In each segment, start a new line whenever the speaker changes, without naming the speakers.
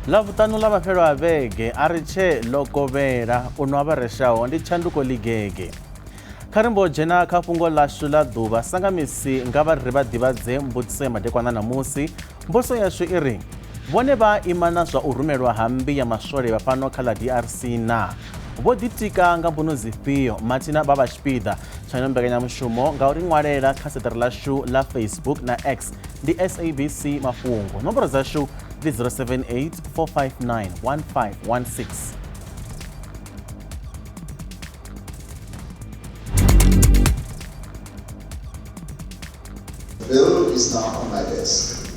Ḽavhuṱanu ḽa mafhelo a vhege a ri tshe ḽo kovhela u nwa vha reshaho ndi tshanduko ḽigege. Kha ri mbo dzhena kha fhungo ḽashu ḽa ḓuvha sa misi nga vha ri vha ḓivhadze mbudziso ya madekwana ṋamusi. Mbudziso yashu i ri vhone vha ima na zwa u rumelwa ha mmbi ya maswole vha fhano kha ḽa DRC na vho ḓitika nga mbuno dzifhio? Mathina vha vha tshipiḓa tsha ino mbekanyamushumo nga uri ṅwalela kha seṱere ḽashu ḽa Facebook na X ndi SABC Mafhungo. Nomboro dzashu ndi 078 459 1516.
The bill is now on my desk,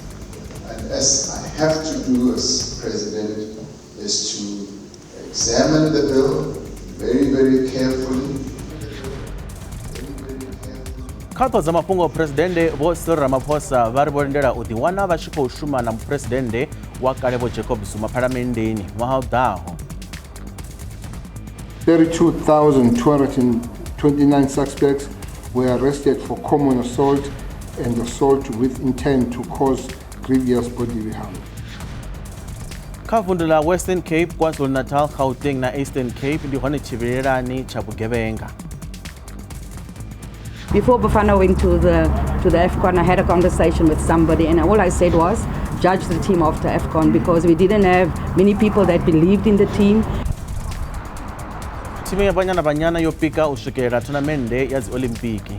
and as I have to do as president is to examine the bill very, very carefully.
Kha ṱhoho dza mafhungo, Phuresidennde Vho Cyril Ramaphosa vha ri vho lindela u ḓiwana vha tshi khou shuma na muphuresidennde wa kale Vho Jacob Zuma phalamenndeni ṅwaha u ḓaho.
32,229 suspects were arrested for common assault and assault with intent to cause grievous bodily harm.
Kha vundu ḽa Western Cape, KwaZulu-Natal, Gauteng na Eastern Cape ndi hone tshivhilelani tsha vhugevhenga.
Before Bafana went to the AFCON, I had a conversation with somebody, and all I said was, judge the team after AFCON, because we didn't have many people that believed in the team.
Thimu ya Banyana Banyana yo pika u swikelela thonamennde ya dzi Olimpiki.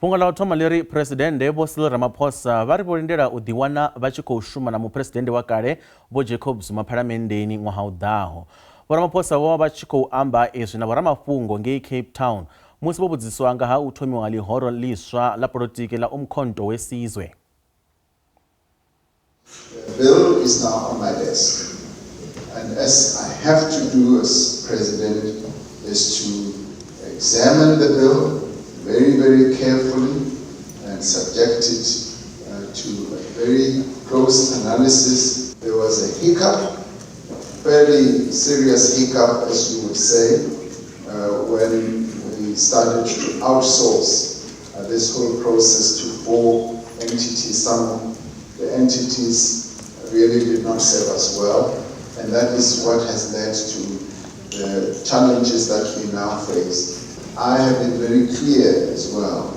Fhungo ḽa u thoma ḽi ri Phuresidennde Vho Cyril Ramaphosa vha ri vho lindela u ḓiwana vha tshi khou shuma na muphuresidennde wa kale Vho Jacob Zuma phalamenndeni ṅwaha u ḓaho. Vho Ramaphosa vho vha vha tshi khou amba izwi na vhoramafhungo ngei Cape Town musi vho vhudziswa nga ha u thomiwa ha ḽihoro ḽiswa ḽa polotiki ḽa Umkhonto we Sizwe.
The bill is now on my desk, and as I have to do as president is to examine the bill very, very carefully and subject it to a very close analysis. There was a hiccup, a fairly serious hiccup, as you would say, when we started to outsource this whole process to 4 entities. Some of the entities really did not serve us well, and that is what has led to the challenges that we now face. I have been very clear as well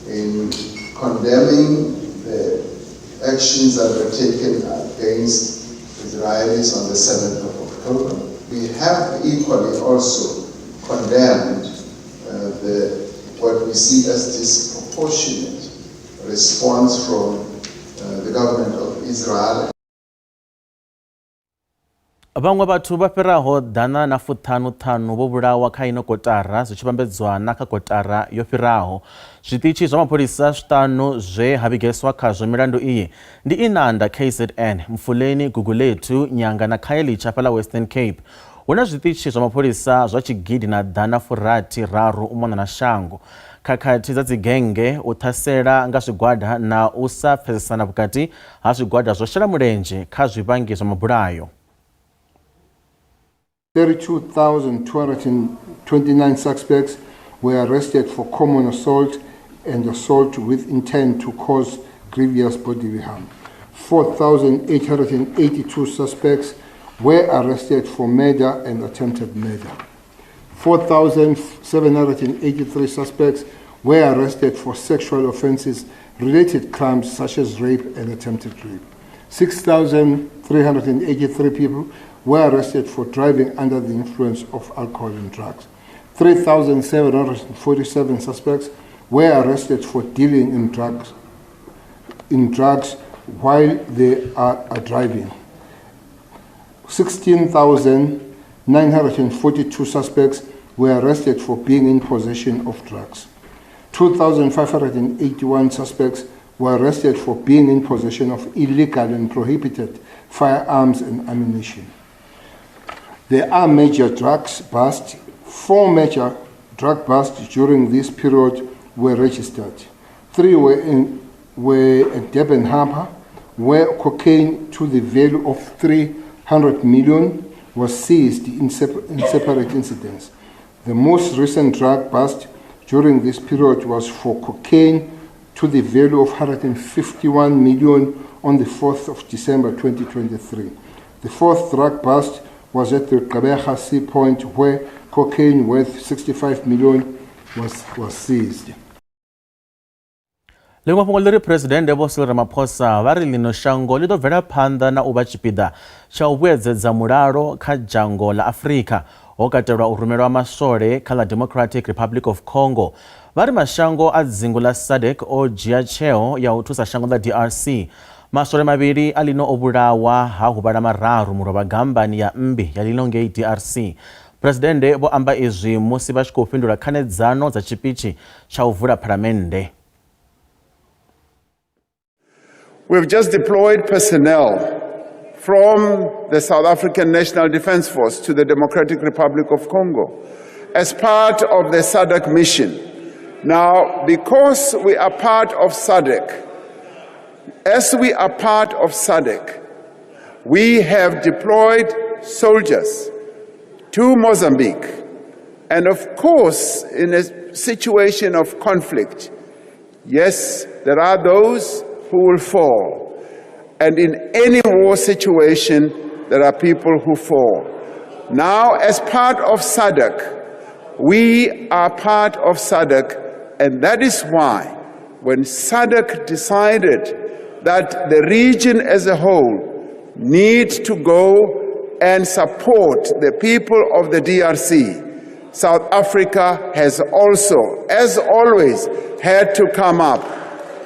in condemning the actions that were taken against Israelis on the 7th of October. We have equally also condemned what we see as disproportionate response from the government of Israel.
Vhaṅwe vhathu vha fhiraho 155 vho vhulawa kha ino kotara zwi tshi vhambedzwa na kha kotara yo fhiraho. Zwiṱitshi zwa mapholisa zwiṱanu zwe ha vhigeswa khazwo milandu iyi ndi Inanda, KZN, Mfuleni, Gugulethu, Nyanga na Khayelitsha fhaḽa Western Cape. Hu na zwiṱitshi zwa mapholisa zwa 1,063 u mona na shango. Khakhathi dza dzigennge, u ṱhasela nga zwigwada na u sa pfesesana vhukati ha zwigwada zwo shela mulenzhe kha zwivhangi zwa mabulayo.
32,229 suspects were arrested for common assault and assault with intent to cause grievous bodily harm. 4,882 suspects were arrested for murder and attempted murder. 4,783 suspects were arrested for sexual offenses related crimes such as rape and attempted rape. 6,383 people were arrested for driving under the influence of alcohol and drugs. 3,747 suspects were arrested for dealing in drugs while they are driving. 16,942 suspects were arrested for being in possession of drugs. 2,581 suspects were arrested for being in possession of illegal and prohibited firearms and ammunition. There are major drugs busts. 4 major drug busts during this period were registered. 3 were at Durban Harbour, where cocaine to the value of 300 million was seized in separate incidents. The most recent drug bust during this period was for cocaine to the value of 151 million on the 4th of December 2023. The fourth drug bust was at the Gqeberha Sea Point, where cocaine worth 65 million was seized.
Ḽiṅwe fhungo ḽi ri Phresidennde Vho Cyril Ramaphosa vha ri ḽino shango ḽi ḓo bvela phanḓa na u vha tshipiḓa tsha u vhuedzedza mulalo kha dzhango ḽa Afrika, ho katelwa u rumelwa maswole kha ḽa Democratic Republic of Congo. Vha ri mashango a dzingu ḽa SADC o dzhia tsheo ya u thusa shango ḽa DRC. Maswole mavhili a ḽino o vhulawa ha huvhala mararu mulovha gambani ya mmbi ya ḽino ngei DRC. Phresidennde vho amba izwi musi vha tshi khou fhindula khanedzano dza tshipitshi tsha u vula phalamennde.
We've just deployed personnel from the South African National Defence Force to the Democratic Republic of Congo as part of the SADC mission. Now, because we are part of SADC, as we are part of SADC, we have deployed soldiers to Mozambique. And of course, in a situation of conflict, yes, there are those who will fall. And in any war situation, there are people who fall. Now, as part of SADC, we are part of SADC, and that is why when SADC decided that the region as a whole needs to go and support the people of the DRC, South Africa has also, as always, had to come up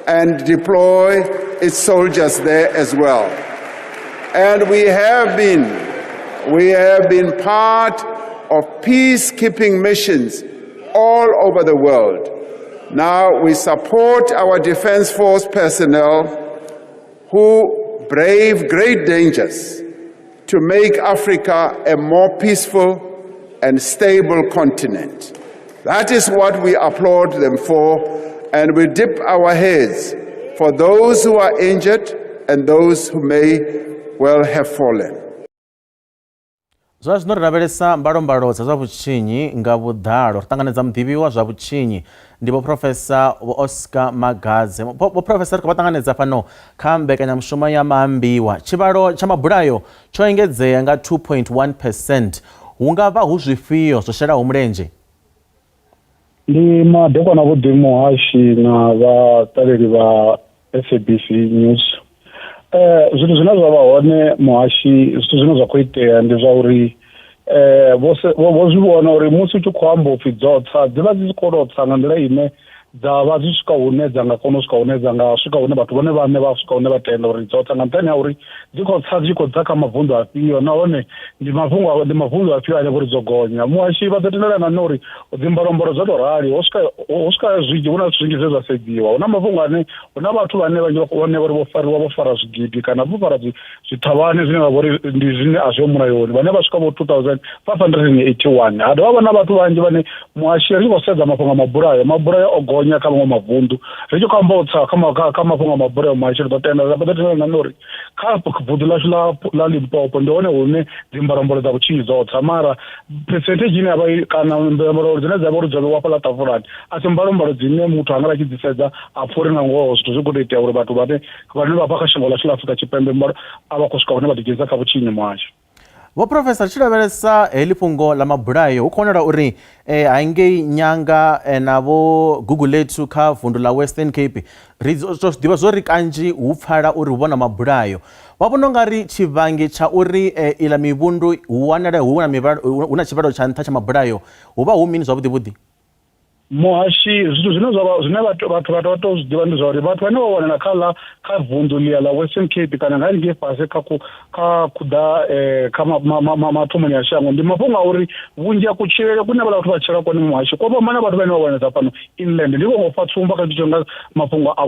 and deploy its soldiers there as well. And we have been part of peacekeeping missions all over the world. Now we support our Defense Force personnel who brave great dangers to make Africa a more peaceful and stable continent. That is what we applaud them for, and we dip our heads for those who are injured and those who may well have fallen.
Zwa zwino ri lavhelesa mbalombalo dza zwa vhutshinyi nga vhuḓalo. Ri ṱanganedza muḓivhi wa zwa vhutshinyi ndi Vho Professor Vho Oscar Magadze. Vho Professor, ri khou vha ṱanganedza fhano kha mbekanyamushumo ya Maambiwa. Tshivhalo tsha mabulayo tsho engedzea nga 2.1%. Hu nga vha hu zwifhio zwo shelaho mulenzhe?
Ndi madekwana vhuḓi muhashi na vhaṱaleli vha SABC News. Zwithu zwine zwa vha hone muhashi, zwithu zwine zwa khou itea ndi zwa uri vho zwi vhona uri musi u tshi khou amba upfhi dzo tsa, dzi vha dzi khou lotsa nga nḓila ine dza vha dzi swika hune dza nga kona u swika hune dza nga swika hune vhathu vhone vhaṋe vha swika hune vha tenda uri dzo tsa, nga nṱhani ha uri dzi khou tsa dzi khou tsa kha mavunḓu afhio, nahone ndi mavunḓu afhio ane vhori dzo gonya. Muhashi vha ḓo tendelana na uri dzimbalombalo dzo tou rali, ho swika zwinzhi, hu na zwithu zwinzhi zwe zwa sedziwa. Hu na mafhungo ane hu na vhathu vhane vhane vhori vho fariwa vho fara zwigidi kana vho fara zwithavhane zwine vha vhori ndi zwine a zwiho mulayoni, vhane vha swika vho 2581. Ha dovha vha na vhathu vhanzhi vhane muhashi ri khou sedza mafhungo a mabulayo, o gonya kha maṅwe mavunḓu. Ri tshi khou amba u tsa kha mafhungo a mabulayo muhashi ri ḓo tenda na uri kha vunḓu ḽashu ḽa Limpopo ndi hone hune dzimbalombalo dza vhutshinyi dzo tsa, mara percentage ine ya vha kana mbalombalo dzine dza vha uri dzo vhewa fhaḽa ṱafulani a si mbalombalo dzine muthu anga vha tshi dzi sedza a pfha uri nga ngoho zwithu zwi khou tou itea uri vhathu vhane vha bva kha shango ḽashu ḽa Afrika Tshipembe a vha khou swika hune vha ḓidzhenisa kha vhutshinyi muhasho.
Vho Professor, ri tshi lavhelesa heḽi fhungo ḽa mabulayo, hu khou wanala uri hangei Nyanga na vho Gugulethu kha vundu ḽa Western Cape, ri tou zwi ḓivha zwo ri kanzhi hu pfala uri hu vhona mabulayo. Vha vhona ungari tshivhangi tsha uri iḽa mivhundu hu wanale hu na tshivhalo tsha nṱha tsha mabulayo hu vha hu mini zwavhuḓi vhuḓi?
Muhashi, zwithu zwine zwa zwine vhathu vha tou zwi ḓivha ndi zwa uri vhathu vhane vha wanala kha kha vunḓu ḽia ḽa Western Cape kana nga haningei fhasi kha khuḓa kha mathomoni a shango, ndi mafhungo a uri vhunzhi ha kutshilele kune vhaḽa vhathu vha tshila kone muhashi ko fhambana vhathu vhane vha wanalesa fhano inland. Ndi khou fha tsumba kha zwithu nga mafhungo a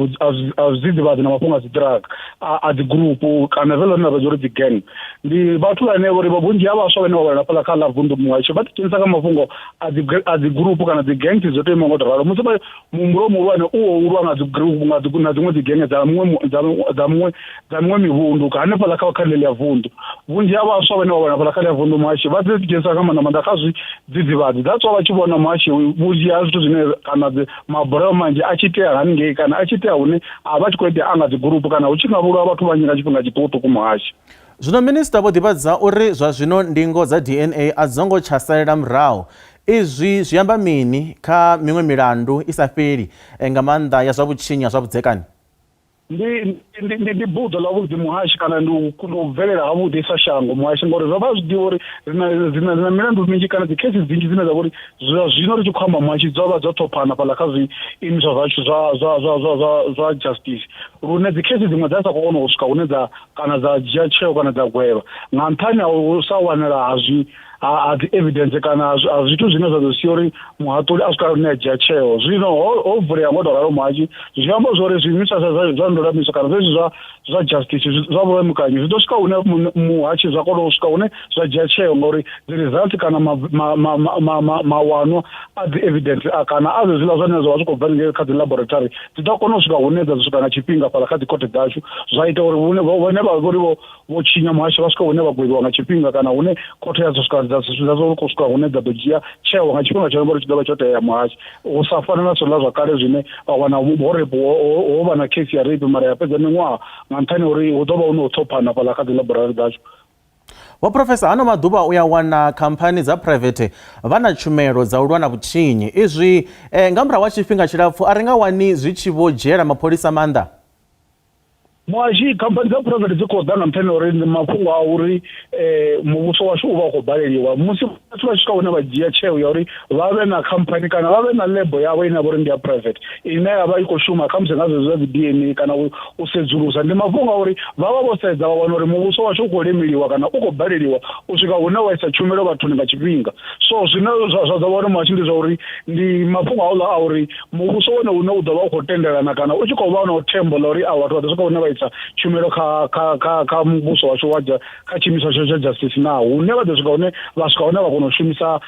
zwidzidzivhadzi na mafhungo a dzi drug a dzi group kana zwe ḽone vha uri dzi gang. Ndi vhathu vhane uri vhunzhi ha vhaswa vhane vha wanala fhaḽa kha ḽa vunḓu muhashi vha ḓidzhenisa kha mafhungo a dzi group kana dzi gangs dzo tea ima ngo to ralo. Musi muhumbulo muhulwane u wo ulwa nga dzi group nga dzi na dziṅwe dzi genge dza muṅwe dza dza muṅwe dza miṅwe mivhundu hanefhaḽa kha ḽeḽia vunḓu. Vhunzhi ha vhaswa vhane vha wana fhaḽa kha ḽia vunḓu muhashi vha ḓi dzhenisa nga maanḓa maanḓa kha zwidzidzivhadzi. That's why vha tshi vhona muhashi vhunzhi ha zwithu zwine kana dzi mabulayo manzhi a tshi itea haningei kana a tshi itea hune a vha tshi khou itea a nga dzi gurupu kana hu tshi nga vhulawa vhathu vhanzhi nga tshifhinga tshiṱukuṱuku muhashi.
Zwino Minisiṱa vho ḓivhadza uri zwa zwino ndingo dza DNA a dzo ngo tsha salela murahu. Izwi zwi amba mini kha miṅwe milandu i sa fheli, nga maanḓa ya zwa vhutshinyi ha zwa vhudzekani?
Ndi, ndi, ndi, ndi buḓo ḽavhuḓi muhashi kana ndi u, ndi u bvelela havhuḓi sa shango muhashi ngori ro vha zwi ḓivha uri ri na, ri na, ri na milandu minzhi kana dzi khesi dzinzhi dzine dza vha uri zwa zwino ri tshi khou amba muhashi dzo vha dzo ṱhophana fhaḽa kha zwiimiswa zwashu zwa, zwa, zwa, zwa, zwa, zwa justice lune dzi khesi dziṅwe dza sa khou kona u swika hune dza kana dza dzhia tsheo kana dza gwevha nga nṱhani ha u sa wanala ha zwi ha dzi evidence kana ha zwithu zwine zwa ḓo sia uri muhaṱuli a swika hune a dzhia tsheo. Zwino ho vulea ngo tou ralo muhatshi zwi amba zwa uri zwiimiswa zwa ndulamiso kana zwezwi zwa justice zwa vhulamukanyi zwi ḓo swika hune muhatshi zwa kona u swika hune zwa dzhia tsheo ngauri dzi results kana mawanwa a dzi evidence kana a zwezwiḽa zwine zwa vha zwi khou bva ngei kha dzi laboratory dzi ḓo kona u swika hune dza swika nga tshifhinga fhaḽa kha dzi khothe dzashu zwa ita uri vhune vhone vha vhori vho vho tshinya muhasho vha swika hune vha gwevhiwa nga tshifhinga kana hune khothe ya swika dza dza dzo khou swika hune dza ḓo dzhia tsheo nga tshifhinga tsho ngori tshi ḓo vha tsho tea muhasho u sa fana na zwiḽa zwa kale zwine vha wana ho rape ho vha na case ya rape mara ya fhedza miṅwaha nga nṱhani uri hu ḓo vha hu no ṱhophana fhaḽa kha dzi laboratory dzashu.
Vho Professor, hano maḓuvha u ya wana khamphani dza phuraivethe vha na tshumelo dza u lwa na vhutshinyi. Izwi nga murahu ha tshifhinga tshilapfu a ri nga wani zwi tshi vho dzhiela mapholisa maanḓa?
Muhashi, khamphani dza phuraivethe dzi khou ḓa nga nṱhani ha uri ndi mafhungo a uri muvhuso washu u vha u khou baleliwa. Musi vhathu vha tshi swika hune vha dzhia tsheo ya uri vha vhe na khamphani kana vha vhe na lab yavho ine ya vha uri ndi ya private ine ya vha i khou shuma khamusi nga zwezwi zwa dzi DNA kana u sedzulusa, ndi mafhungo a uri vha vha vho sedza vha wana uri muvhuso washu u khou lemeliwa kana u khou baleliwa u swika hune wa isa tshumelo vhathuni nga tshifhinga. So zwine zwa ḓo vha hone muhasho ndi zwa uri ndi mafhungo hauḽa a uri muvhuso wone une u ḓo vha u khou tendelana kana u tshi khou vha na thembo ḽa uri avho vhathu vha ḓo swika hune vha isa tshumelo kha kha kha kha muvhuso washu wa kha tshiimiswa tsha tsha justice na hune vha ḓo swika hune vha swika hune vha kona u shumisa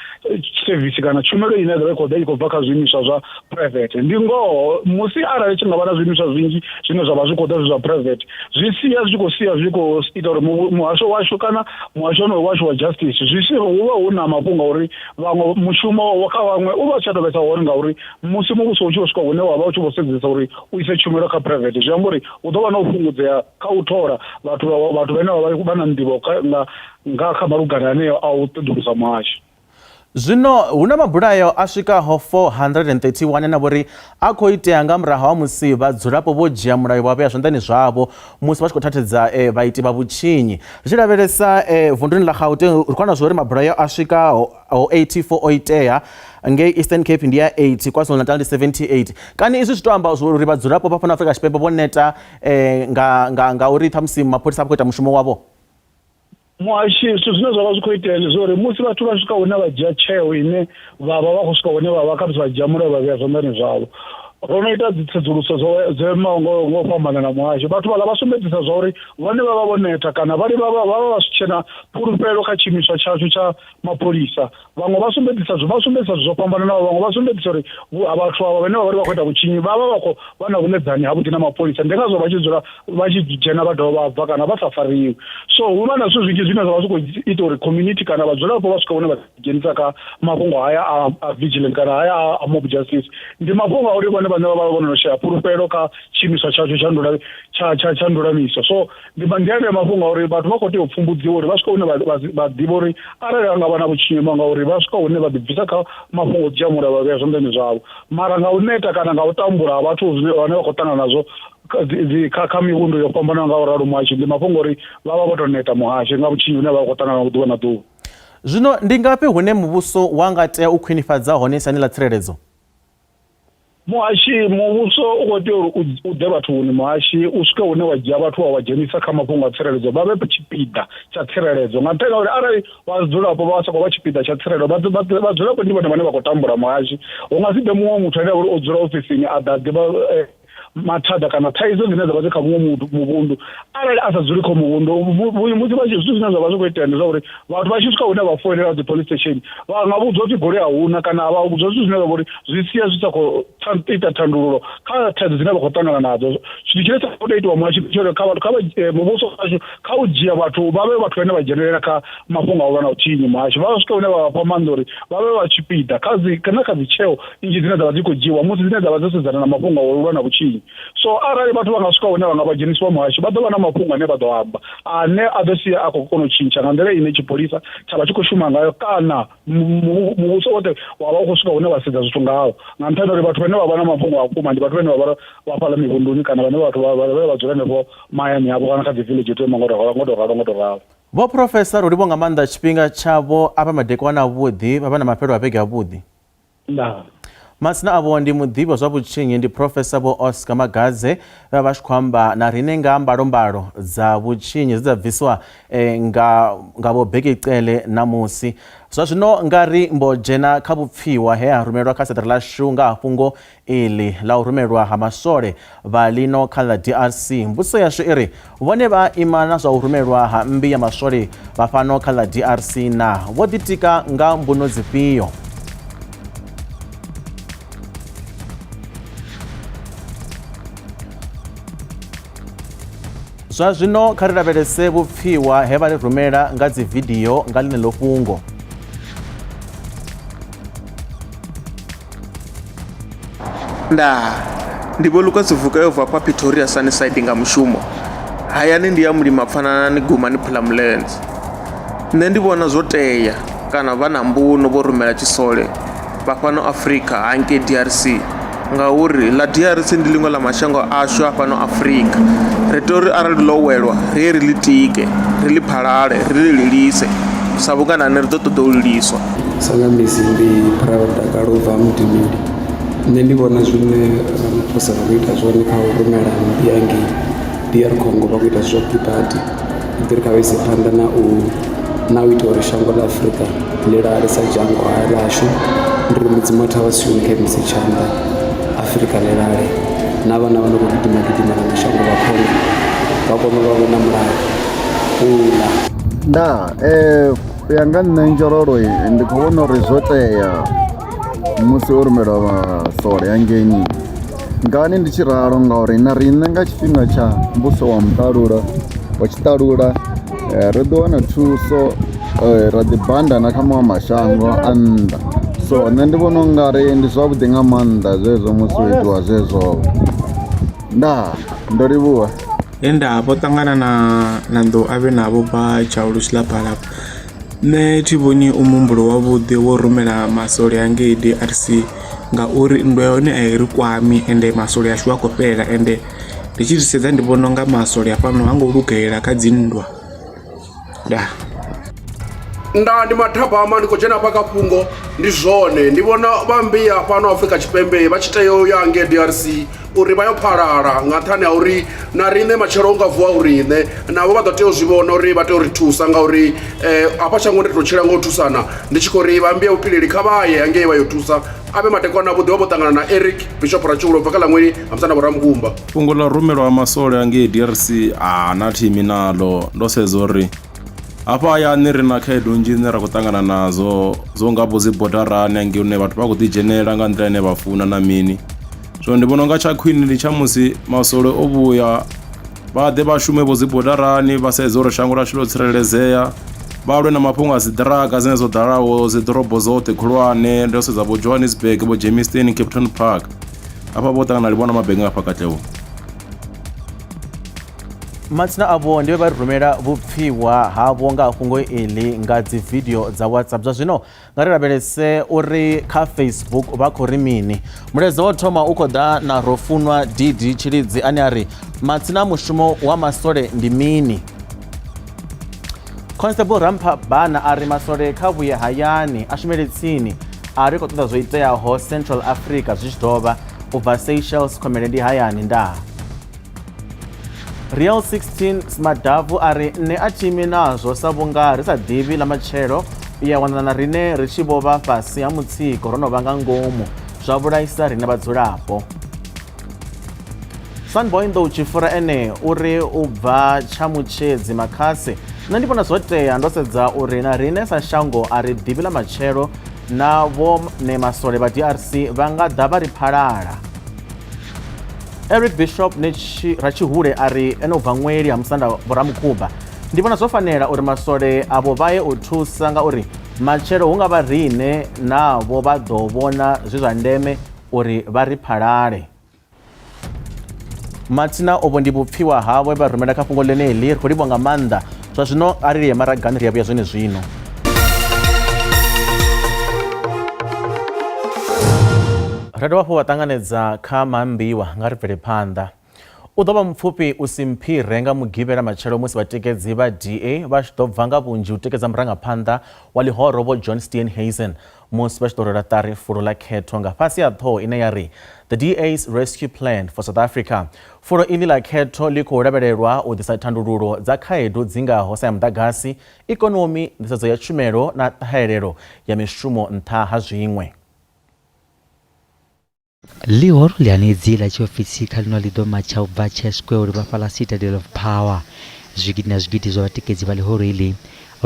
service kana tshumelo ine ya ḓo vha i khou ḓa i khou bva kha zwiimiswa zwa private. Ndi ngoho musi arali tshi nga vha na zwiimiswa zwinzhi zwine zwa vha zwi khou ḓa zwi zwa private zwi sia zwi tshi khou sia zwi khou ita uri muhasho washu kana muhasho wonoyo washu wa justice zwi si hu vha hu na mafhungo a uri vhaṅwe mushumo kha vhaṅwe u vha u tsha tou vhesa hone ngauri musi muvhuso u tshi vho swika hune wa vha u tshi vho sedzesa uri u ise tshumelo kha private zwi amba uri hu ḓo vha na u fhungudzea kha u thola vhathu vhathu vhane vha vha na nḓivho nga kha malugana aneo a u ṱoḓulusa muhasho.
Zwino hu na mabulayo a swikaho 431 ane a vha uri a khou itea nga murahu ha musi vhadzulapo vho dzhia mulayo vha vhea zwanḓani zwavho musi vha tshi khou thathedza vhaiti vha vhutshinyi. Ri tshi lavhelesa vunduni ḽa Gauteng ri khou wana zwa uri mabulayo a swikaho 84 o itea, ngei Eastern Cape ndi ya 80, KwaZulu-Natal ndi 78. Kani izwi zwi to amba uri vhadzulapo vha fhano Afrika Tshipembe vho neta nga uri ṱhamusi mapholisa vha khou ita mushumo wavho?
Muhashi, zwithu zwine zwa vha zwi khou itea ndi zwa uri musi vhathu vha swika hune vha dzhia tsheo ine vha vha vha khou swika hune vha vha khamusi vha dzhia mulayo vha vhea zwanḓani zwavho. Ro no ita dzi tsedzuluso dzo dzo imaho ngo ngo fhambanana muhasho, vhathu vhaḽa vha sumbedzisa zwa uri vhone vha vha vho neta kana vha vha vha vha vha si tshena fhulufhelo kha tshiimiswa tshashu tsha mapholisa. Vhaṅwe vha sumbedzisa vha sumbedzisa zwithu zwo fhambananaho, vhaṅwe vha sumbedzisa uri vhathu avha vhane vha vha uri vha khou ita vhutshinyi vha vha vha khou vha na vhuḽedzani havhuḓi na mapholisa, ndi ngazwo vha tshi dzula vha tshi dzhena vha dovha vha bva kana vha sa fariwi. So hu vha na zwithu zwinzhi zwine zwa vha zwi khou ita uri community kana vhadzulapo vha swike hune vha dzhenisa kha mafhungo haya a vigilance kana haya a mob justice. Ndi mafhungo a uri vhone vhaṋe vha vha vho no shaya fhulufhelo kha tshiimiswa tshashu tsha ndula tsha tsha tsha ndulamiso. So ndi ndi anea mafhungo a uri vhathu vha khou tea u pfumbudziwa uri vha swike hune vha ḓivha uri arali ha nga vha na vhutshinyi nga uri vha swika hune vha ḓibvisa kha mafhungo o dzhia mulayo vha vhea zwanḓani zwavho. Mara nga u neta kana nga u tambula ha vhathu zwine vhane vha khou ṱangana nazwo kha kha mivhundu yo fhambanaho nga u ralo muhashi ndi mafhungo uri vha vha vho tou neta muhashi nga vhutshinyi hune vha vha khou ṱangana naho ḓuvha na ḓuvha.
Zwino ndi ngafhi hune muvhuso wa nga tea u khwinifhadza hone siani ḽa tsireledzo?
Muhashi, muvhuso u khou tea uri u ḓe vhathuni muhashi, u swike hune wa dzhia vhathu wa vha dzhenisa kha mafhungo a tsireledzo vha vhe tshipiḓa tsha tsireledzo nga nṱhani ha uri arali vhadzulapo vha sa khou vha tshipiḓa tsha tsireledzo vhadzulapo ndi vhone vhane vha khou tambula muhashi. Hu nga si ḓe muṅwe muthu ane a vha uri o dzula ofisini a ḓa a ḓivha. mathada kana thaidzo dzine dza vha dzi kha muṅwe muvhundu arali a sa dzuli kha muvhundu. Musi vha zwithu zwine zwa vha zwi khou itea ndi zwa uri vhathu vha tshi swika hune vha foinela dzi police station vha nga vhudzwa upfhi goloi a huna kana vha vhudzwa zwithu zwine zwa vha uri zwi sia zwi sa khou ita thandululo kha thaidzo dzine vha khou ṱangana nadzo. Tshithu tshine tsha khou tea itiwa muhasho tsho kha vhathu kha muvhuso washu kha u dzhia vhathu vha vhe vhathu vhane vha dzhenelela kha mafhungo a u lwa na vhutshinyi muhasho, vha swike hune vha vha fha maanḓa uri vha vhe vha tshipiḓa kha dzi na kha dzi tsheo nnzhi dzine dza vha dzi khou dzhiwa musi dzine dza vha dzo sedzana na mafhungo a u lwa na vhutshinyi. So arali vhathu vha nga swika hune vha nga vha dzhenisiwa muhasho vha ḓo vha na mafhungo ane vha ḓo amba ane a ḓo sia a khou kona u tshintsha nga nḓila ine tshipholisa tsha vha tshi khou shuma ngayo kana muvhuso woṱhe wa vha u khou swika hune wa sedza zwithu ngaho, nga nṱhani uri vhathu vhane vha vha na mafhungo a vhukuma ndi vhathu vhane vha vha vha fhaḽa mivhunduni kana vhane vhathu vha vha dzula henefho mahayani avho kana kha dzi village to ima ngo ralo ngo ralo ngo ralo.
Vho Professor, ro livhuwa nga maanḓa tshifhinga tshavho avha madekwana avhuḓi, vha vha na mafhelo a vhege avhuḓi.
Ndaa.
Madzina avho ndi muḓivhi wa zwa vhutshinyi ndi Professor Vho Oscar Magadze vhe vha tshi khou amba na riṋe nga mbalombalo dza vhutshinyi dze dza bviswa nga nga Vho Bheki Cele ṋamusi. Zwa zwino nga ri mbo dzhena kha vhupfiwa he ha rumelwa kha seṱere ḽashu nga ha fhungo iḽi ḽa u rumelwa ha maswole vha ḽino kha ḽa DRC. Mbudziso yashu i ri, vhone vha ima na zwa u rumelwa ha mmbi ya maswole vha fhano kha ḽa DRC na vho ḓitika nga mbuno dzifhio? Zwa zwino kha ri lavhelese vhupfiwa he vha ri rumela nga dzividio nga ḽeneḽo fhungo.
Ndaa ndi Vho Lucas Vuka yo bva fha Pretoria Sunnyside nga mushumo. Hayani ndi ya mulima pfananani Gumani Phulamulendze. Nṋe ndi vhona zwo tea kana vha na mbuno vho rumela tshisole vha fhano Afrika hangei DRC ngauri ḽa DRC ndi ḽiṅwe ḽa mashango ashu a fhano Afrika. Ri tea uri arali ḽo welwa ri ye ri ḽi tike, ri ḽi phalale, ri ḽi lilise sa vhunga na nṋe ri ḓo ṱoḓa u liliswa.
Sa nga misi ndi Private Dakalo ubva ha Mudimeli nṋe ndi vhona zwine Ramaphosa vha khou ita zwone kha u rumela mmbi ya ngei DR Congo vha khou ita zwavhuḓi badi ndi ḓi ri kha vha ise phanḓa na u na u ita uri shango ḽa Afrika ḽi lale sa dzhango ḽashu ndi ri mudzimu wa thavha Sioni kha imise tshanḓa Afrika ḽi lale na vhana vha no khou gidima gidima na mashango vha Congo vha kone u vha vho na mulalo u ḽa.
Ndaa u ya nga nṋe nzhorolo ndi khou vhona uri zwo tea musi o rumelwa masole hangeini ngani ndi tshi ralo ngauri na riṋe nga tshifhinga tsha muvhuso wa muṱalula wa tshiṱalula ri ḓo wana thuso ra ḓi banda na kha maṅwe mashango a nnḓa so nṋe ndi vhona ungari ndi zwavhuḓi nga maanḓa zwezwo musi ho itiwa zwezwo ndaa ndo livhuwa.
He nda vho ṱangana na na nḓou avhe navho bva Tshaulu Tshilaphalapha nṋe thi vhoni u muhumbulo wavhuḓi wo rumela masole hangei DRC ngauri nndwa ya hone a i ri kwami ende masole ashu a khou fhela ende ndi tshi zwi sedza ndi vhona unga masole a fhano ha ngo lugela kha dzi nndwa ndaa.
Nda ndi mathabama ndi khou dzhena hafha kha fhungo ndi zwone ndi vhona vha mmbi ya fhano Afrika Tshipembe vha tshi tea u ya ngei DRC uri vha yo phalala nga nṱhani ha uri na riṋe matshelo unga vuwa u riṋe navho vha ḓo tea u zwi vhona uri vha tea u ri thusa ngauri hafha shangoni ri tou tshila nga u thusana ndi tshi khou ri vha mmbi ya vhupileli kha vha ye hangei vha yo thusa a vhe madekwana avhuḓi vha vho ṱangana na Eric Bishop Ratshiulo bva kha ḽa Ṅweli ha Musanda Vho Ramukumba.
Fhungo ḽa rumelwa ha masole a ngei DRC a na thimi naḽo ndo sedza uri hafha hayani ri na khaedu nnzhi dzine ra khou ṱangana nadzo dzo nga vho dzi bodarani hangei hune vhathu vha khou ḓi dzhenelela nga nḓila ine vha funa na mini so ndi vhona unga tsha khwine ndi tsha musi masole o vhuya vha ḓe vha shume vho dzi bodarani vha sedze uri shango ḽashu ḽo tsireledzea vha lwe na mafhungo a dzi ḓiraka dzine dzo ḓalaho dzi ḓorobo dzoṱhe khulwane ndo sedza vho Johannesburg vho Germiston Kempton Park hafha vho ṱangana livhona mabenge hafha Katlehong.
Matsina avho ndi vhe vha ri rumela vhupfiwa havho nga ha fhungo iḽi nga dzi video dza WhatsApp. Zwa zwino nga ri lavhelese uri kha Facebook vha khou ri mini. Mulaedza wa thoma u khou ḓa na Rofunwa DD Tshilidzi ane a ri matsina mushumo wa masole ndi mini? Constable Ramphabana a ri masole kha vhuye hayani a shumele tsini a ri khou ṱoḓa zwo iteaho Central Africa zwi tshi dovha u bva Seychelles khomele ndi hayani ndaa. Real 16 Smadavu a ri nṋe a thi imi nazwo sa vhunga ri sa ḓivhi ḽa matshelo u ya wana na riṋe ri tshi vho vha fhasi ha mutsiko ro no vha nga ngomu zwa vhulaisa riṋe vhadzulapo. Sunboy Nḓou Tshifura ene uri u bva tsha Mutshedzi Makhasi, nṋe ndi vhona zwo tea ndo sedza uri na riṋe sa shango a ri ḓivhi ḽa matshelo na vhone masole vha DRC vha nga ḓa vha ri phalala. Eric Bishop Ratshihule a ri ene u bva Ṅweli ha Musanda Vhoramukhuba, ndi vhona zwo fanela uri masole avho vha ye u thusa ngauri matshelo hu nga vha riṋe navho vha ḓo vhona zwi zwa ndeme uri vha ri phalale. Matsina ovho ndi vhupfiwa hawe vha rumela kha fhungo ḽeneḽi ri khou livhuwa nga maanḓa zwa zwino a ri ye maragani ri ya vhuya zwone zwino. Ra dovha hafhu vha ṱanganedza kha maambiwa nga ri bvele phanḓa. U ḓo vha mupfufhi u si mphire nga Mugivhela matshelo musi vhatikedzi vha DA vha tshi ḓo bva nga vhunzhi u tikedza murangaphanḓa wa ḽihoro Vho John Steenhuisen musi vha tshi ḓo rwela ṱari fulo ḽa khetho nga fhasi ha ṱhoho ine ya ri The DA's Rescue Plan for South Africa. Fulo iḽi ḽa khetho ḽi khou lavhelelwa u ḓisa thandululo dza khaedu dzi ngaho sa ya muḓagasi, ikonomi, nḓisedzo ya tshumelo na ṱhahelelo ya mishumo nṱha ha zwiṅwe.
Ḽihoro ḽi hanedzi ḽa tshiofisi kha ḽino ḽi ḓo matsha u bva Chess Square u livha fhaḽa Citadel of Power. Zwigidi na zwigidi zwa vhatikedzi vha ḽihoro iḽi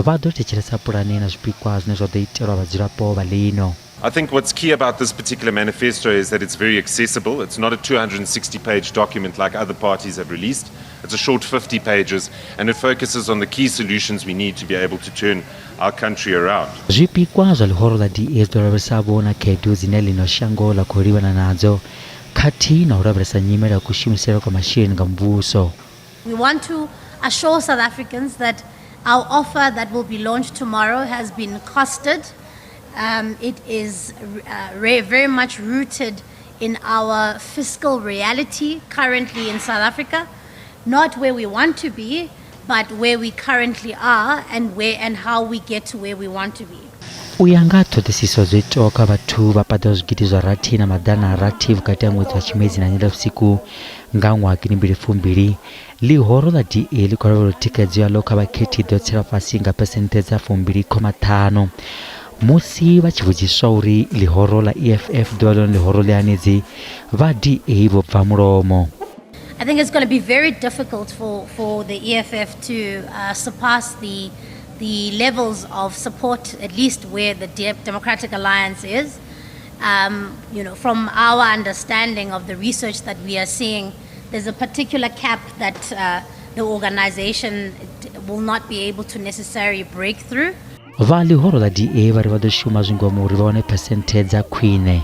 vha ḓo thetshelesa pulane na zwipikwa zwine zwa ḓo itelwa vhadzulapo vha ḽino.
I think what's key about this particular manifesto is that it's very accessible. It's not a 260-page document like other parties have released. It's a short 50 pages and it focuses on the key solutions we need to be able to turn our country around.
Zwipikwa zwa ḽihoro ḽa DA zwi ḓo lavhelesa-vho na khaedu dzine ḽino shango ḽa khou livhana nadzo khathihi na u lavhelesa nyimele ya kushumisele kwa masheleni nga muvhuso.
We want to assure South Africans that our offer that will be launched tomorrow has been costed. Um, it is uh, very much rooted in our fiscal reality currently in South Africa, not where we want to be, but where we currently are and where and how we get to where we want to be.
U ya nga ṱhoḓisiso dzo itwaho kha vhathu vha paḓaho zwigidi zwa rathi na maḓana a rathi vhukati ha ṅwedzi wa Tshimedzi na Nyendavhusiku nga ṅwaha gidi mbili fumbili, ḽihoro ḽa DA ḽi khou lavhelela uri thikhedzo yaḽo kha vhakhethi i ḓo tsela fhasi nga phesenthe dza fumbili khoma ṱhanu. Musi vha tshi vhudziswa uri ḽihoro ḽa EFF ḓo vha ḽone ḽihoro ḽihanedzi, vha DA vho bva mulomo.
I think it's going to be very difficult for, for the EFF to uh, surpass the, the levels of support, at least where the De Democratic Alliance is. Um, you know, from our understanding of the research that we are seeing, there's a particular cap that uh, the organization will not be able to necessarily break through.
Vha ḽihoro ḽa DA vha ri vha ḓo shuma zwingomu uri vha wane phesenthe dza khwine.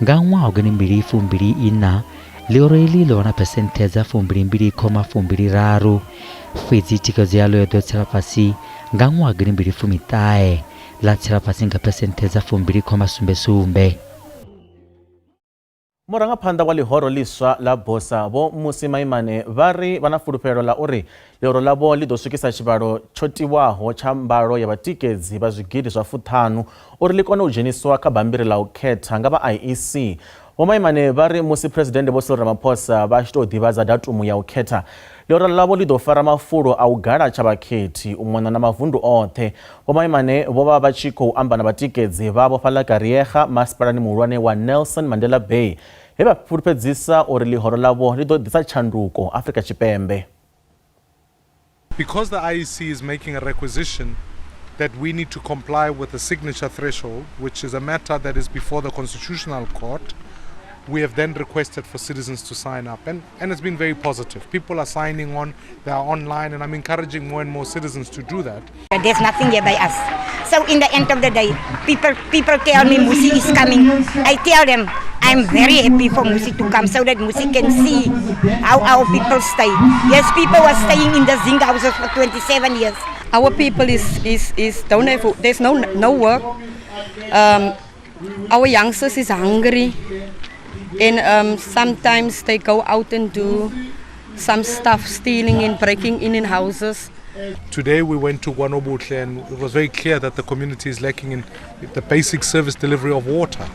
Nga ṅwaha wa gidi mbili fumbili iṋa, ḽihoro iḽi ḽo wana phesenthe dza fumbili mbili khoma fumbili raru, fhedzi thikhedzo yaḽo yo ḓo tsela fhasi nga ṅwaha wa gidi mbili fumi ṱahe, ḽa tsela fhasi nga phesenthe dza fumbili khoma sumbe sumbe.
Murangaphanḓa wa ḽihoro ḽiswa ḽa BOSA Vho Mmusi Maimane vha ri vha na fulufhelo ḽa uri ḽihoro ḽavho ḽi ḓo swikisa tshivhalo tsho tiwaho tsha mbalo ya vhatikedzi vha zwigidi zwa fuṱhanu uri ḽi kone u dzheniswa kha bammbiri ḽa u khetha nga vha IEC. Vho Maimane vha ri musi Phresidennde Vho Cyril Ramaphosa vha tshi tou ḓivhadza datumu ya u khetha, ḽihoro ḽavho ḽi ḓo fara mafulo a u galatsha vhakhethi u mona na mavundu oṱhe. Vho Maimane vho vha vha tshi khou amba na vhatikedzi vhavho fhaḽa Kariega, masipalani muhulwane wa Nelson Mandela Bay, he vha fhulufhedzisa uri ḽihoro ḽavho ḽi ḓo ḓisa tshanduko Afrika Tshipembe.
Because the IEC is making a requisition that we need to comply with the signature threshold, which is a matter that is before the Constitutional Court, we have then requested for citizens to sign up. And, and it's been very positive. People are signing on, they are online, and I'm encouraging more and more citizens to do that.
There's nothing here by us. So in the end of the day, people people tell me Mmusi is coming. I tell them I'm very happy for Mmusi to come so that Mmusi can see how our people stay. Yes, people were staying in the zinc houses for 27 years.
Our people is, is, is don't have, there's no, no work. Our youngsters is hungry and sometimes they go out and do some stuff, stealing and breaking in houses.
Today we went to KwaNobuhle and it was very clear that the community is lacking in the basic service delivery of water.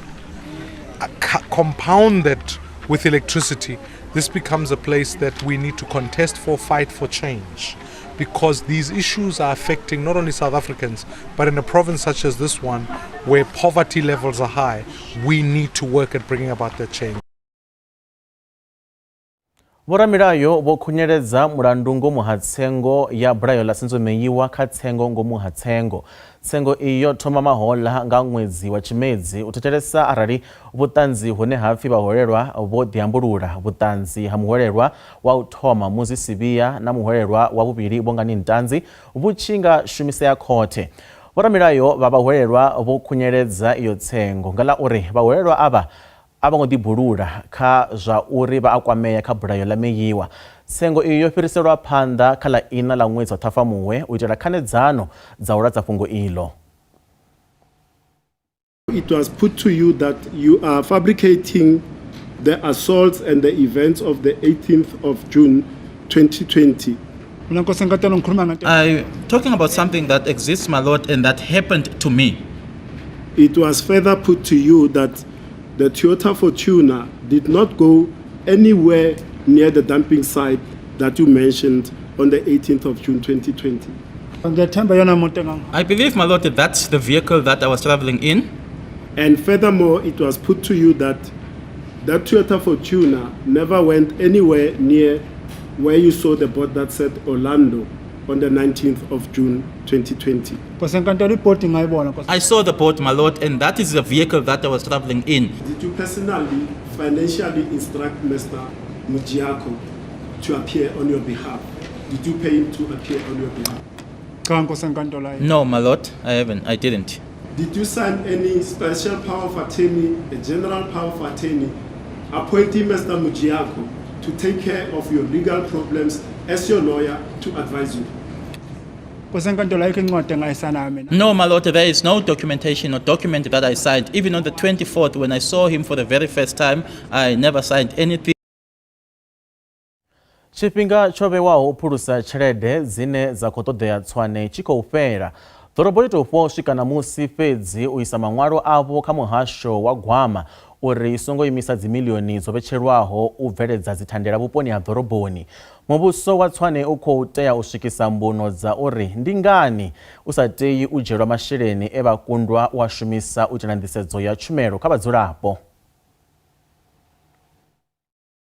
Compound that with electricity, this becomes a place that we need to contest for, fight for change. Because these issues are affecting not only South Africans, but in a province such as this one, where poverty levels are high, we need to work at bringing about that change.
Vhoramilayo vho khunyeledza mulandu ngomu ha tsengo ya bulayo ḽa Senzo Meyiwa kha tsengo ngomu ha tsengo. Tsengo iyi yo thoma mahoḽa nga ṅwedzi wa Tshimedzi u thetshelesa arali vhuṱanzi hune ha pfi vhaholelwa vho ḓiambulula, vhuṱanzi ha muhwelelwa wa u thoma Muzi Sibiya na muhwelelwa wa vhuvhili Bongani Ntanzi vhu tshi nga shumisea khothe. Vhoramilayo vha vhahwelelwa vho khunyeledza iyo tsengo nga ḽa uri vhahwelelwa avha a vho ngo ḓibulula kha zwa uri vha a kwamea kha bulayo ḽa Meyiwa. Tsengo iyo yo fhiriselwa phanḓa kha ḽa iṋa ḽa ṅwedzi wa Ṱhafamuhwe u itela khanedzano dza u ladza fhungo iḽo.
It was put to you that you are fabricating the assaults and the events of the 18th of June 2020.
I'm talking about something that exists, my lord, and that happened to me.
It was further put to you that the Toyota Fortuner did not go anywhere near the dumping site that you mentioned on the 18th of June 2020.
I believe, my lord, that that's the vehicle that I was traveling in.
And furthermore, it was put to you that that Toyota Fortuner never went anywhere near where you saw the board that said Orlando on the 19th of June 2020.
I saw the boat, my lord, and that is the vehicle that I was traveling in.
Did you personally, financially instruct Mr. Mujiako to appear on your behalf? Did you pay him to appear on your behalf?
No, my lord, I haven't. I didn't.
Did you sign any special power of attorney, a general power of attorney, appointing Mr. Mujiako to take care of your legal problems as your lawyer to advise you?
No, my lord, there is no documentation or document that I signed. Even on the 24th, when I saw him for the very first time, I never signed anything.
Tshifhinga tsho vhewaho u phulusa tshelede dzine dza khou ṱoḓea Tshwane tshi khou fhela. Ḓorobo yo tou fhiwa u swika ṋamusi fhedzi u isa maṅwalo avho kha muhasho wa gwama uri i songo imisa dzimiḽioni dzo vhetshelwaho u bveledza dzithandela vhuponi ha ḓoroboni. Muvhuso wa Tshwane u khou tea u swikisa mbuno dza uri ndi ngani u sa tei u dzhielwa masheleni e vha kundwa u a shumisa u itela nḓisedzo ya tshumelo kha vhadzulapo.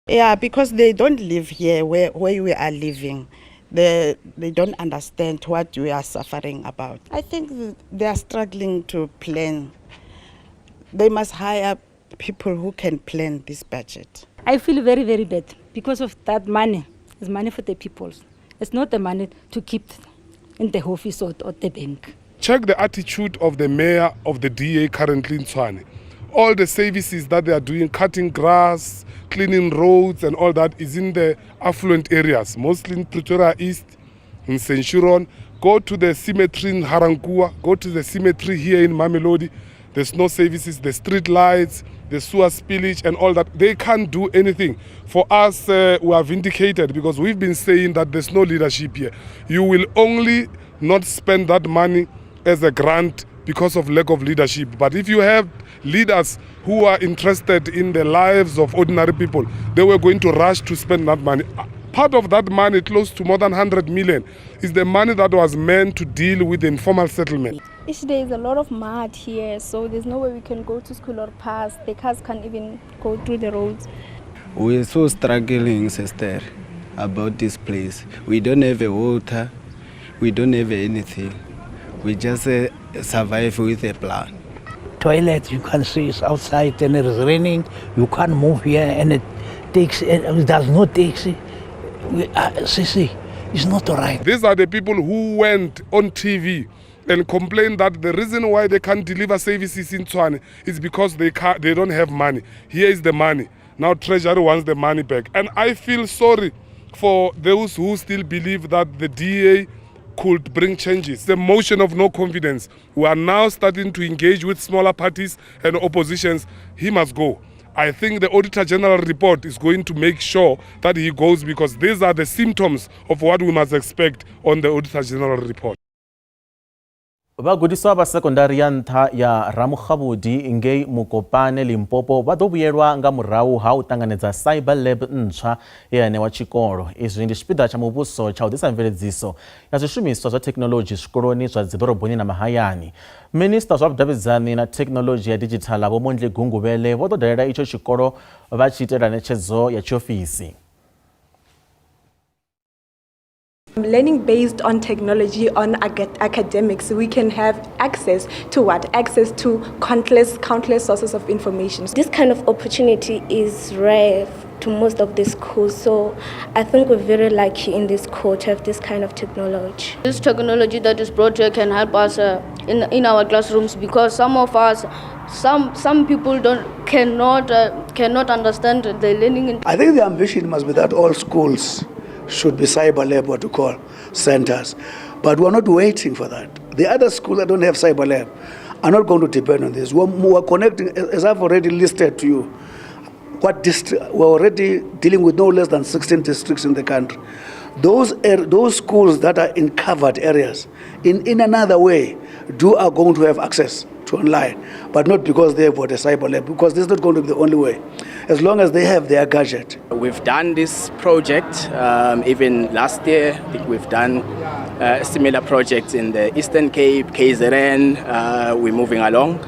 Yeah, because they don't live here where, where we are living. They, they don't understand what we are suffering about. I think they are struggling to plan. They must hire people who can plan this budget.
I feel very, very bad because of that money. It's money for the people. It's not the money to keep in the office or, or the bank.
Check the attitude of the mayor of the DA currently in Tshwane. All the services that they are doing, cutting grass, cleaning roads and all that is in the affluent areas, mostly in Pretoria East, in Centurion. Go to the cemetery in Harankua, go to the cemetery here in Mamelodi. There's no services, the street lights, the sewer spillage and all that. They can't do anything. For us, uh, we are vindicated because we've been saying that there's no leadership here. You will only not spend that money as a grant because of lack of leadership. But if you have leaders who are interested in the lives of ordinary people, they were going to rush to spend that money. Part of that money, close to more than 100 million, is the money that was meant to deal with the informal settlement.
Each day is a lot of mud here, so there's no way we can go to school or pass. The cars can't even go through the roads.
We're so struggling, sister, about this place. We don't have a water, we don't have anything. We just uh, survive with a plan.
Toilet, you can see it's outside and it is raining. You can't move here and it takes, it does not taxi. We, uh, see, it's not all right.
These are the people who went on TV and complained that the reason why they can't deliver services in Tshwane is because they, can't, they don't have money. Here is the money. Now Treasury wants the money back. And I feel sorry for those who still believe that the DA could bring changes. The motion of no confidence. We are now starting to engage with smaller parties and oppositions. He must go. I think the Auditor General report is going to make sure that he goes because these are the symptoms of what we must expect on the Auditor General report.
Vhagudiswa vha sekondari ya nṱha ya Ramokgabudi ngei Mokopane, Limpopo vha ḓo vhuyelwa nga murahu ha u ṱanganedza Cyber Lab ntswa ye ya ṋewa tshikolo. Izwi ndi tshipiḓa tsha muvhuso tsha u ḓisa mveledziso ya zwishumiswa zwa thekhinoḽodzhi zwikoloni zwa dziḓoroboni na mahayani. Minisiṱa zwa vhudavhidzani na thekhinoḽodzhi ya didzhithaḽa Vho Mondli Gungubele vho ḓo dalela itsho tshikolo vha tshi itela ṋetshedzo ya tshiofisi.
Learning based on technology, on academics, we can have access to what? Access to countless, countless sources of information.
This kind of opportunity is rare to most of the schools, so I think we're very lucky in this school to have this kind of technology.
This technology that is brought here can help us in our classrooms, because some of us, some people don't, cannot understand the learning.
I think the ambition must be that all schools should be cyber lab, what we call centers. But we're not waiting for that. The other schools that don't have cyber lab are not going to depend on this. We're connecting, as I've already listed to you, what district, we're already dealing with no less than 16 districts in the country. Those schools that are in covered areas, in another way, are going to have access to online, but not because they have got a cyber lab, because this is not going to be the only way, as long as they have their gadget.
We've done this project even last year. I think we've done similar projects in the Eastern Cape, KZN. We're moving along.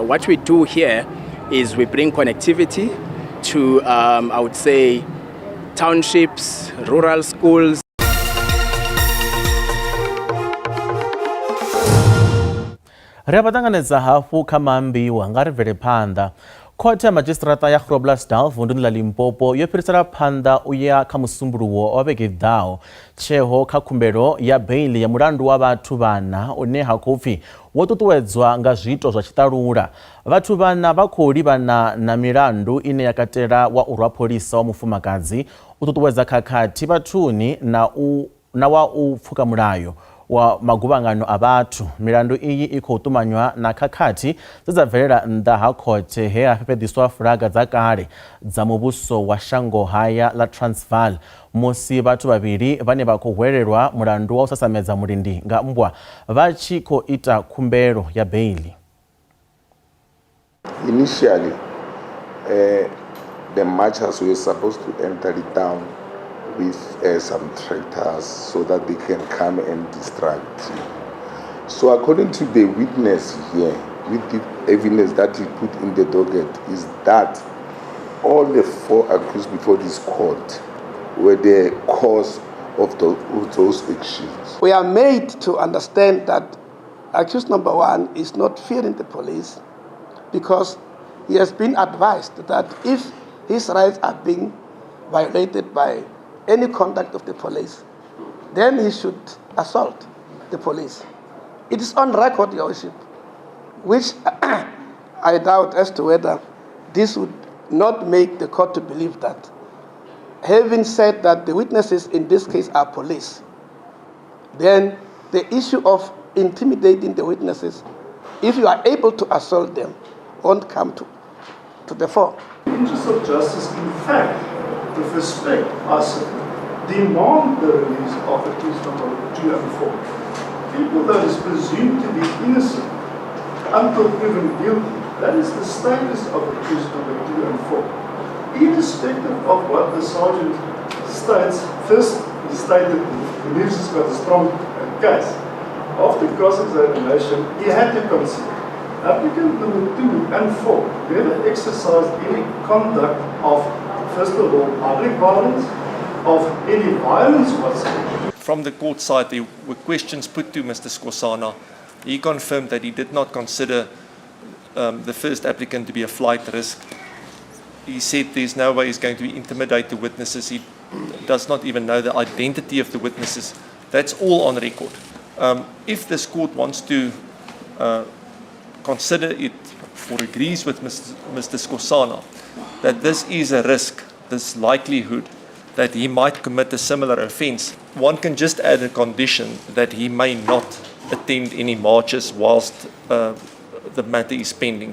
What we do here is we bring connectivity to, I would say, townships, rural schools.
Ri a vha ṱanganedza hafhu kha maambiwa nga ri bvele phanḓa. Khothe ya madzhisiṱiraṱa ya Groblersdal vunduni ḽa Limpopo yo fhirisela phanḓa u ya kha musumbuluwo wa vhege i ḓaho tsheo kha khumbelo ya beiḽi ya mulandu wa vhathu vhana une ha khou pfi wo ṱuṱuwedzwa nga zwiito zwa tshiṱalula. Vhathu vhana vha khou livhana na milandu ine ya katela wa u rwa pholisa wa mufumakadzi, u ṱuṱuwedza khakhathi vhathuni na wa u pfuka mulayo wa maguvhangano a vhathu. Milandu iyi i khou ṱumanywa na khakhathi dze dza bvelela nnḓa ha khothe he ha fhefheḓiswa fulaga dza kale dza muvhuso wa shango haya ḽa Transvaal musi vhathu vhavhili vhane vha khou hwelelwa mulandu wa u sasamedza mulindi nga mmbwa vha tshi khou ita khumbelo ya beiḽi.
Initially, the marchers were supposed to enter the town with some tractors so that they can come and distract. So according to the witness here, with the evidence that he put in the docket, is that all the four accused before this court were the cause of those actions.
We are made to understand that accused number one is not fearing the police because he has been advised that if his rights are being violated by any conduct of the police, then he should assault the police. It is on record, Your Worship, which I doubt as to whether this would not make the court to believe that. Having said that the witnesses in this case are police, then the issue of intimidating the witnesses, if you are able to assault them, won't come to the fore.
In the interest of justice, in fact, with respect, I demand the release of accused number 2 and 4. People that is presumed to be innocent until proven guilty, that is the status of accused number 2 and 4. Irrespective of what the sergeant states, first he stated he believes he's got a strong case. After cross-examination, he had to concede. Applicant number 2 and 4 never exercised any conduct of, first of all, public violence, of any violence whatsoever.
From the court side, there were questions put to Mr. Skosana. He confirmed that he did not consider the first applicant to be a flight risk. He said there's no way he's going to intimidate the witnesses. He does not even know the identity of the witnesses. That's all on record. If this court wants to consider it or agrees with Mr. Skosana that this is a risk, this likelihood that he might commit a similar offense, one can just add a condition that he may not attend any marches whilst the matter is pending.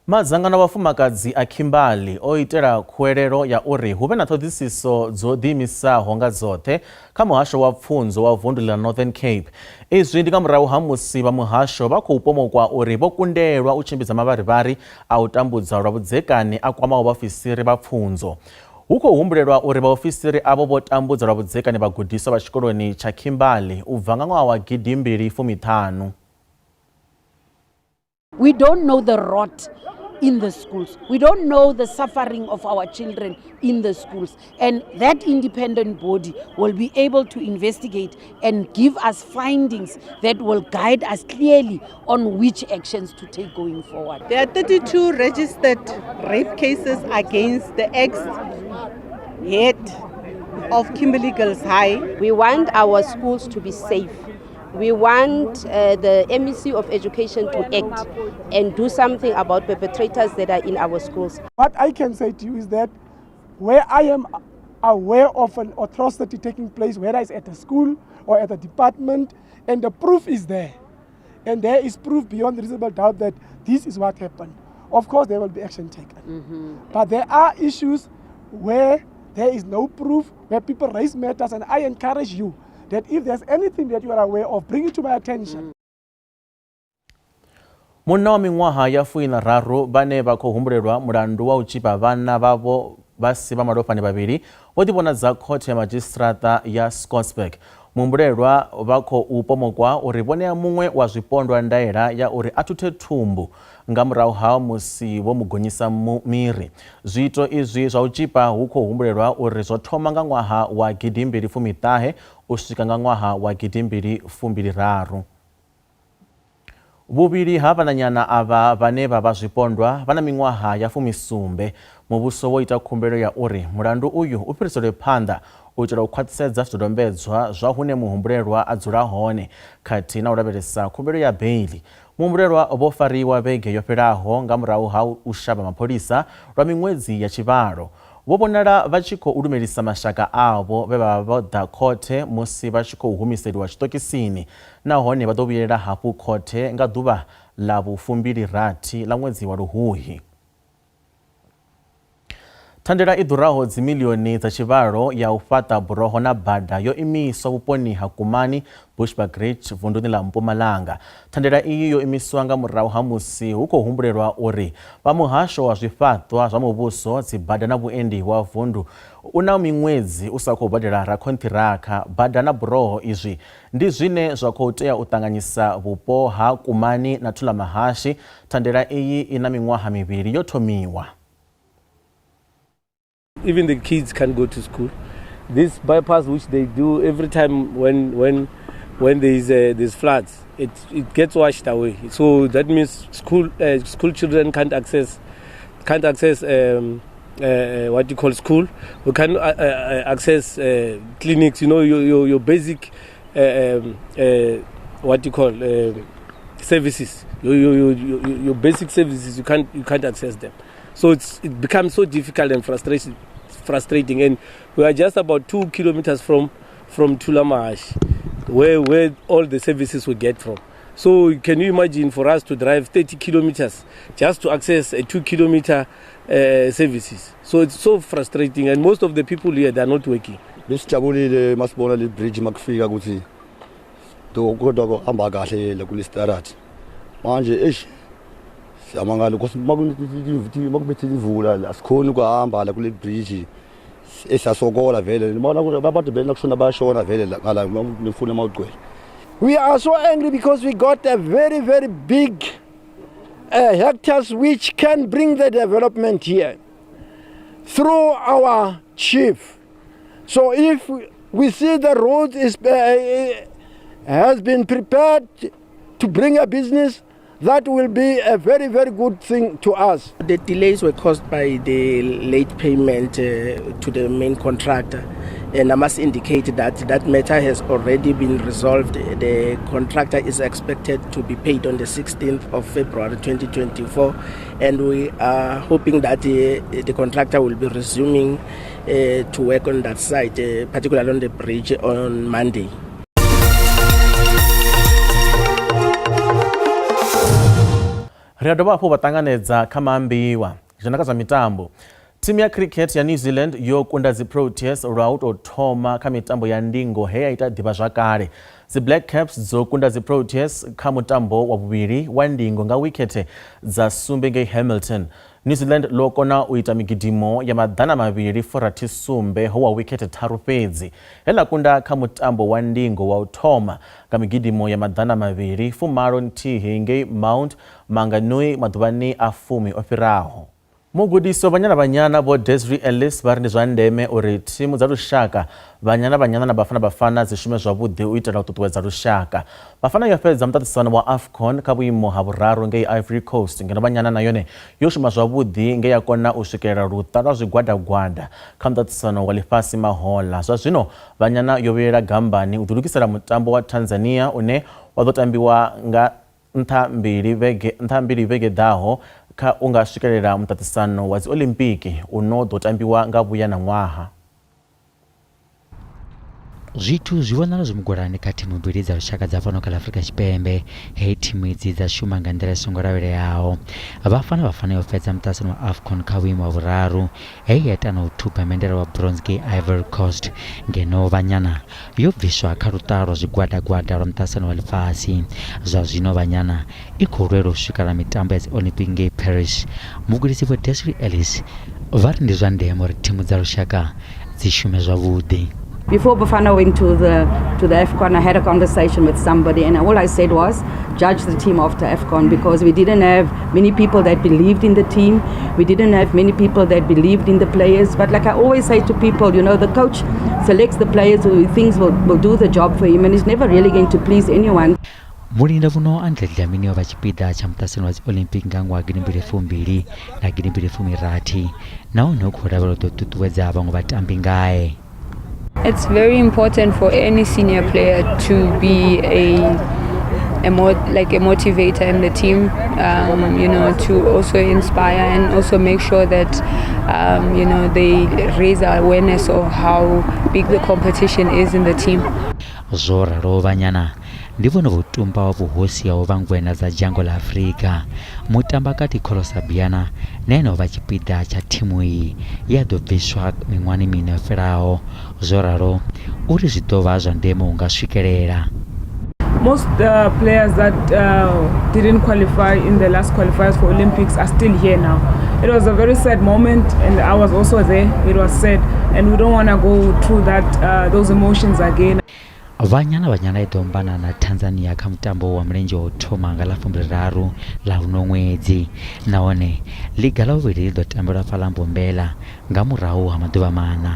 Madzangano a vhafumakadzi a Kimberley o itela khuwelelo ya uri hu vhe na ṱhoḓisiso dzo ḓiimisaho nga dzoṱhe kha muhasho wa pfunzo wa vundu ḽa Northern Cape. Izwi ndi nga murahu ha musi vha muhasho vha khou pomokwa uri vho kundelwa u tshimbidza mavharivhari a u tambudza lwa vhudzekani a kwamaho vhaofisiri vha pfunzo. Hu khou humbulelwa uri vhaofisiri avho vho tambudza lwa vhudzekani vhagudiswa vha tshikoloni tsha Kimberley u bva nga ṅwaha wa 2015.
We don't know the rot
in the schools. We don't know the suffering of our children in the schools. And that independent body will be able to investigate and give us findings that will guide us clearly on which actions to take going forward.
There are 32 registered rape cases against the ex-head of Kimberley Girls High.
We want our schools to be safe. We want the MEC of Education to act and do something about perpetrators that are in our schools.
What I can say to you is that where I am aware of an atrocity taking place, whether it's at a school or at a department, and the proof is there, and there is proof beyond reasonable doubt that this is what happened, of course there will be action taken. But there are issues where there is no proof, where people raise matters, and I encourage you that if there's anything that you are aware of, bring it to my attention.
Munna wa miṅwaha ya 13 vhane vha khou humbulelwa mulandu wa u tzhipa vhana vhavho vha si vha malofhani vhavhili vho ḓivhonadza khothe ya madzhisiṱiraṱa ya Scottsburg. Muhumbulelwa vha khou pomokwa uri vho ṋea muṅwe wa zwipondwa ndaela ya uri a thuthe thumbu nga murahu ha musi vho mu gonyisa miri. Zwiito izwi zwa u tzhipa hu khou humbulelwa uri zwo thoma nga ṅwaha wa 2019 u swika nga ṅwaha wa 2023. Vhuvhili ha vhananyana avha vhane vha vha zwipondwa vha na miṅwaha ya 17. Muvhuso wo ita khumbelo ya uri mulandu uyu u fhiriselwe phanḓa u itela u khwaṱhisedza zwidodombedzwa zwa hune muhumbulelwa a dzula hone khathihi na u lavhelesa khumbelo ya beiḽi. Muhumbulelwa vho fariwa vhege yo fhelaho nga murahu ha u shavha mapholisa lwa miṅwedzi ya tshivhalo. Vho vhonala vha tshi khou lumelisa mashaka avho vhe vha vha vho ḓa khothe musi vha tshi khou humiseliwa tshiṱokisini, nahone vha ḓo vhuyelela hafhu khothe nga ḓuvha ḽa vhu26 ḽa ṅwedzi wa Luhuhi. Thandela i ḓuraho dzimiḽioni dza tshivhalo ya u fhaṱa buroho na bada yo imiswa vhuponi ha Kumani, Bushbuckridge, vunduni ḽa Mpumalanga. Thandela iyi yo imiswa nga murahu ha musi hu khou humbulelwa uri vha muhasho wa zwifhaṱwa zwa muvhuso, dzibada na vhuendi wa vundu u na miṅwedzi u sa khou badela rakhonṱhiraka bada na buroho. Izwi ndi zwine zwa khou tea u ṱanganyisa vhupo ha Kumani na Thulamahashe. Thandela iyi i na miṅwaha mivhili yo thomiwa.
Even the kids can't go to school. This bypass which they do every time when there is there's floods, it gets washed away. So that means school children can't access what you call school. We can't access clinics. You know, your basic what you call services. Your basic services you can't access them. So it becomes so difficult and frustrating. And we are just about 2 kilometers from Thulamahashe, where all the services we get from. So can you imagine for us to drive 30 kilometers just to access a 2 kilometer services? So it's so frustrating, and most of the people here, they are not working.
Besijabulile masibona le bridge makufika ukuthi kodwa kuhamba kahle kulesitarati. Manje eish siyamangala ukuthi makubethe imvula asikhoni ukuhamba la kule bridge, esiyasokola vele abantu vele kushona bayashona vele ngala nifuna mawugcwele.
We are so angry because we got a very, very big hectares which can bring the development here through our chief. So if we see the road is has been prepared to bring a business, that will be a very, very good thing to us.
The delays were caused by the late payment to the main contractor. And I must indicate that that matter has already been resolved. The contractor is expected to be paid on the 16th of February 2024. And we are hoping that the contractor will be resuming to work on that site, particularly on the bridge, on Monday.
Ri a dovha hafhu vha ṱanganedza kha maambiwa. Dzhena kha zwa mitambo. Thimu ya cricket ya New Zealand yo kunda dzi Proteas lwa u tou thoma kha mitambo ya ndingo he ya ita ḓivhazwakale. Dzi Black Caps dzo kunda dzi Proteas kha mutambo wa vhuvhili wa ndingo nga wikhethe dza 7 ngei Hamilton. New Zealand ḽo kona u ita migidimo ya 267 ho wa wikhethe tharu fhedzi, he ḽa kunda kha mutambo wa ndingo wa u thoma nga migidimo ya 281 ngei Mount Maunganui maḓuvhani a fumi o fhiraho. Mugudisi wa Banyana Banyana Vho Desiree Ellis vha ri ndi zwa ndeme uri thimu dza lushaka, Banyana Banyana na Bafana Bafana dzi shume zwavhuḓi u itela u ṱuṱuwedza lushaka. Bafana yo fhedza muṱaṱisano wa AFCON kha vhuimo ha vhuraru ngei Ivory Coast ngeno Banyana na yone yo shuma zwavhuḓi nge ya kona u swikelela luṱa lwa zwigwadagwada kha muṱaṱisano wa ḽifhasi mahoḽa. Zwa zwino Banyana yo vhuyelela gammbani u ḓilugisela mutambo wa Tanzania une wa ḓo tambiwa nga nṱha mbili vhege nṱha mbili vhege ḓaho kha u nga swikelela muṱaṱisano wa dziOlimpiki u no ḓo tambiwa nga vhuya na ṅwaha.
Zwithu zwi vhonala zwi mugwalani kha thimu mbili dza lushaka dza fhano kha ḽa Afrika Tshipembe he thimu idzi dza shuma nga nḓila i songo lavheleaho. Bafana Bafana yo fhedza muṱaṱisano wa AFCON kha vhuimo ha vhuraru he ya ita na u thuba mendela wa bronze ngei Ivory Coast ngeno Banyana yo bviswa kha luṱa lwa zwigwadagwada lwa muṱaṱisano wa ḽifhasi. Zwa zwino Banyana i khou lwela u swikela mitambo ya dzi-Olympic ngei Paris. Mugudisi Vho Desiree Ellis vha ri ndi zwa ndeme uri thimu dza lushaka dzi shume zwavhuḓi.
Before Bafana went to the to the AFCON, I had a conversation with somebody, and all I said was, judge the team after AFCON because we didn't have many people that believed in the team. We didn't have many people that believed in the players. But like I always say to people, you know, the coach selects the players who he thinks will, will do the job for him, and he's never really going to please anyone.
Mulinda vhuno Andile Dlamini o vha tshipiḓa tsha muṱaṱisano wa dzi Olympic nga ṅwaha gidimbili fumbili na gidimbili fumi rathi nahone u khou lavhelelwa u ḓo ṱuṱuwedza vhaṅwe vhatambi ngae.
It's very important for any senior player to be a a more like a motivator in the team um, you know to also inspire and also make sure that um, you know they raise awareness of how big the competition is in the team
Zwo ralo Banyana ndi vhone vho tumbaho vhuhosi ha u vha ngwena dza dzhango ḽa Afrika. Mutambakati Kholosa Biyana na ene o vha tshipiḓa tsha thimu iyi ye ya ḓo bviswa miṅwahani miṋa yo fhelaho. Zwo ralo uri zwi ḓo vha zwa ndeme u nga swikelela.
Most uh, players that uh, didn't qualify in the last qualifiers for Olympics are still here now. It was a very sad moment, and I was also there. It was sad, and we don't want to go through that uh, those emotions again.
Banyana Banyana i ḓo ombana na Tanzania kha mutambo wa mulenzhe wa u thoma nga ḽa 30 ḽa luno ṅwedzi nahone ḽiga ḽa vhuvhili ḽi ḓo tambelwa fhaḽa Mbombela nga murahu ha maḓuvha maṋa.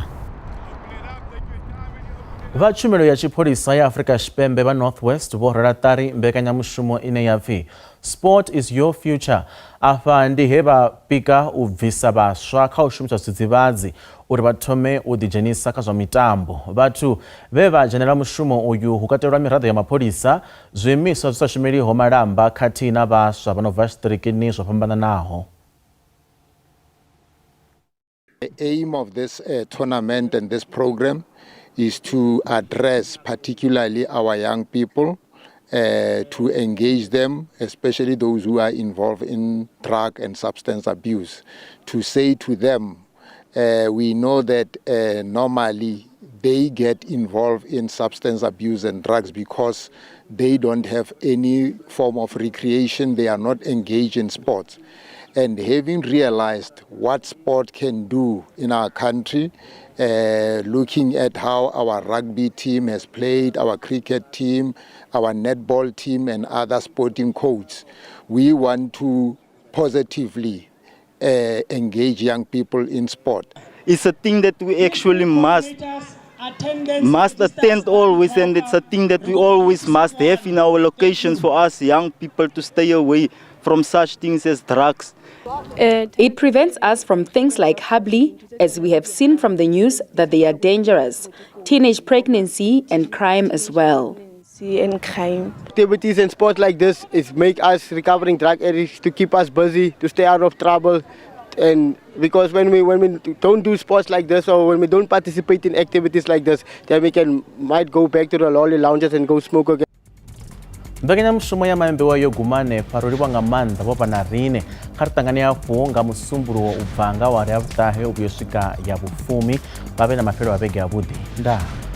Vha tshumelo ya tshipholisa ya Afrika Tshipembe vha North West vho rwela ṱari mbekanyamushumo ine ya pfi Sport is your future. Afha ndi he vha pika u bvisa vhaswa kha u shumisa zwidzidzivhadzi uri vha thome u ḓidzhenisa kha zwa mitambo. Vhathu vhe vha dzhenela mushumo uyu hu katelwa miraḓo ya mapholisa, zwiimiswa zwi sa shumeliho malamba khathihi na vhaswa vha no bva zwiṱirikini zwo fhambananaho.
The aim of this uh, tournament and this program is to address particularly our young people, uh, to engage them, especially those who are involved in drug and substance abuse, to say to them, uh, we know that uh, normally they get involved in substance abuse and drugs because they don't have any form of recreation, they are not engaged in sports. And having realized what sport can do in our country, uh, looking at how our rugby team has played, our cricket team, our netball team, and other sporting codes, we want to positively uh, engage young people in sport.
It's a thing that we actually must attend always, and it's a thing that we always must have in our locations for us young people to stay away from such things as drugs.
It prevents us from things like hubbly, as we have seen from the news that they are dangerous, teenage pregnancy and crime as well.
And crime.
Activities and sports like this is make us recovering drug addicts to keep us busy, to stay out of trouble. And because when we don't do sports like this or when we don't participate in activities like this, then we can might go back to the lolly lounges and go smoke again.
Mbekanyamushumo ya maimbiwa yo guma hanefha ro livhuwa nga maanḓa vho vha na rine kha ri ṱangane hafhu nga musumbuluwo u bva nga awara ya vhuṱahe u vhuya u swika ya vhufumi vha vhe na mafhelo a vhege avhuḓi ndaa.